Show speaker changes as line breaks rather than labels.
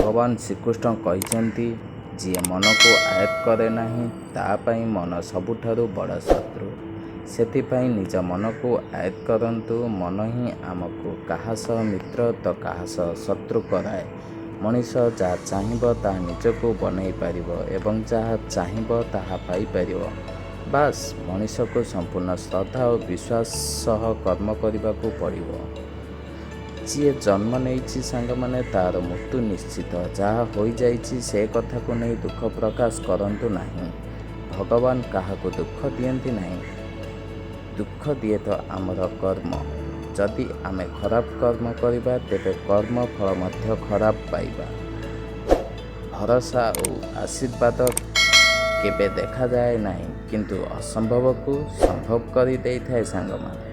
ଭଗବାନ ଶ୍ରୀକୃଷ୍ଣ କହିଛନ୍ତି, ଯିଏ ମନକୁ ଆୟତ୍ତ କରେ ନାହିଁ, ତା ପାଇଁ ମନ ସବୁଠାରୁ ବଡ଼ ଶତ୍ରୁ। ସେଥିପାଇଁ ନିଜ ମନକୁ ଆୟତ୍ତ କରନ୍ତୁ। ମନ ହିଁ ଆମକୁ କାହା ସହ ମିତ୍ର ତ କାହା ସହ ଶତ୍ରୁ କରାଏ। ମଣିଷ ଯାହା ଚାହିଁବ ତାହା ନିଜକୁ ବନାଇ ପାରିବ ଏବଂ ଯାହା ଚାହିଁବ ତାହା ପାଇପାରିବ। ବାସ୍, ମଣିଷକୁ ସମ୍ପୂର୍ଣ୍ଣ ଶ୍ରଦ୍ଧା ଓ ବିଶ୍ୱାସ ସହ କର୍ମ କରିବାକୁ ପଡ଼ିବ। ଯିଏ ଜନ୍ମ ନେଇଛି ସାଙ୍ଗମାନେ, ତା'ର ମୃତ୍ୟୁ ନିଶ୍ଚିତ। ଯାହା ହୋଇଯାଇଛି ସେ କଥାକୁ ନେଇ ଦୁଃଖ ପ୍ରକାଶ କରନ୍ତୁ ନାହିଁ। ଭଗବାନ କାହାକୁ ଦୁଃଖ ଦିଅନ୍ତି ନାହିଁ। ଦୁଃଖ ଦିଏ ତ ଆମର କର୍ମ। ଯଦି ଆମେ ଖରାପ କର୍ମ କରିବା, ତେବେ କର୍ମ ଫଳ ମଧ୍ୟ ଖରାପ ପାଇବା। ଭରସା ଓ ଆଶୀର୍ବାଦ କେବେ ଦେଖାଯାଏ ନାହିଁ, କିନ୍ତୁ ଅସମ୍ଭବକୁ ସମ୍ଭବ କରି ଦେଇଥାଏ ସାଙ୍ଗମାନେ।